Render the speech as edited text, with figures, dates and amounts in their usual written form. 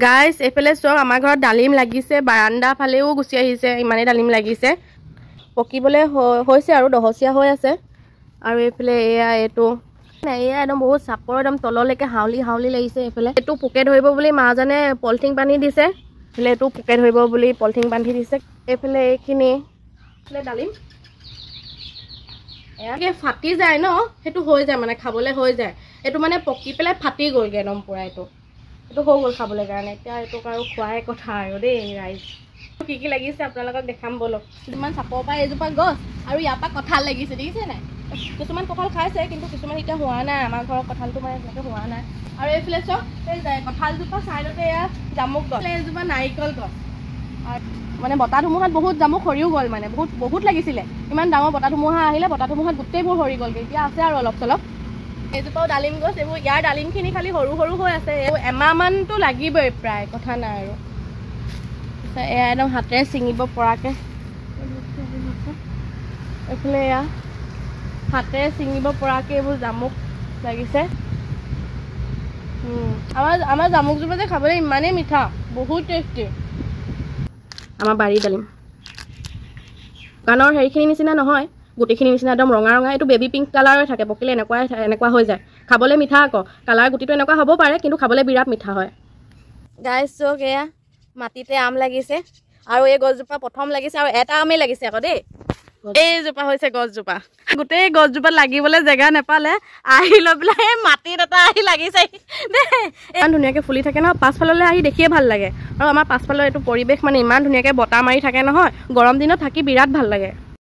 Guys এইফালে চাওক, আমাৰ ঘৰত ডালিম লাগিছে, বাৰাণ্ডা ফালেও গুচি আহিছে, ইমানেই ডালিম লাগিছে। পকিবলৈ হৈছে আৰু দহচীয়া হৈ আছে। আৰু এইফালে এয়া এইটো এয়া একদম বহুত চাপৰ, একদম তললৈকে হাউলি হাউলি লাগিছে। এইফালে এইটো পোকে ধৰিব বুলি মাজনে পলিথিন বান্ধি দিছে, এইফালে এইটো পোকে ধৰিব বুলি পলিথিন বান্ধি দিছে। এইফালে এইখিনি এইফালে ডালিম এয়াকে ফাটি যায় ন, সেইটো হৈ যায় মানে খাবলৈ হৈ যায়। এইটো মানে পকি পেলাই ফাটি গ'লগৈ একদম পূৰা, এইটো এইটো হৈ গ'ল খাবলৈ কাৰণে। এতিয়া এইটোক আৰু খোৱাই কথা আৰু দেই ৰাইজ। কি কি লাগিছে আপোনালোকক দেখাম ব'লক। ইমান চাপৰ পৰা এজোপা গছ আৰু ইয়াৰ পৰা কঁঠাল লাগিছে, দেখিছে নাই? কিছুমান কঁঠাল খাইছে কিন্তু কিছুমান এতিয়া হোৱা নাই। আমাৰ ঘৰৰ কঁঠালটো মানে তেনেকৈ হোৱা নাই। আৰু এইফালে চাওক, এই কঁঠালজোপা ছাইডতে এয়া জামুক গছ, এজোপা নাৰিকল গছ। আৰু মানে বতাহ ধুমুহাত বহুত জামুক সৰিও গ'ল, মানে বহুত বহুত লাগিছিলে। ইমান ডাঙৰ বতাহ ধুমুহা আহিলে, বতাহ ধুমুহাত গোটেইবোৰ সৰি গ'লগৈ। এতিয়া আছে আৰু অলপ চলপ। এইজোপাও ডালিম গছ। এইবোৰ ইয়াৰ ডালিমখিনি খালি সৰু সৰু হৈ আছে, এমাহমানটো লাগিবই প্ৰায়, কথা নাই আৰু। এয়া একদম হাতেৰে ছিঙিব পৰাকৈ, এইফালে এয়া হাতেৰে ছিঙিব পৰাকৈ এইবোৰ জামুক লাগিছে। আমাৰ জামুকজোপা যে খাবলৈ ইমানেই মিঠা, বহুত টেষ্টি। আমাৰ বাৰীৰ ডালিম দোকানৰ হেৰিখিনি নিচিনা নহয়, গোটেইখিনি নিচিনা একদম ৰঙা ৰঙা। এইটো বেবী পিংক কালাৰৰ থাকে, পকিলে এনেকুৱাই এনেকুৱা হৈ যায়। খাবলৈ মিঠা আকৌ, কালাৰ গুটিটো এনেকুৱা হ'ব পাৰে কিন্তু খাবলৈ বিৰাট মিঠা হয়। গাইজ চাওক, এয়া মাটিতে আম লাগিছে আৰু এই গছজোপা প্ৰথম লাগিছে আৰু এটা আমেই লাগিছে আকৌ দেই। এইজোপা হৈছে গছজোপা, গোটেই গছজোপাত লাগিবলৈ জেগা নেপালে, আহি লৈ পেলাই এই মাটিত এটা আহি লাগিছে দেই। ইমান ধুনীয়াকৈ ফুলি থাকে নহয়, পাছফাললৈ আহি দেখিয়ে ভাল লাগে। আৰু আমাৰ পাছফালৰ এইটো পৰিৱেশ মানে ইমান ধুনীয়াকৈ বতাহ মাৰি থাকে নহয়, গৰম দিনত থাকি বিৰাট ভাল লাগে।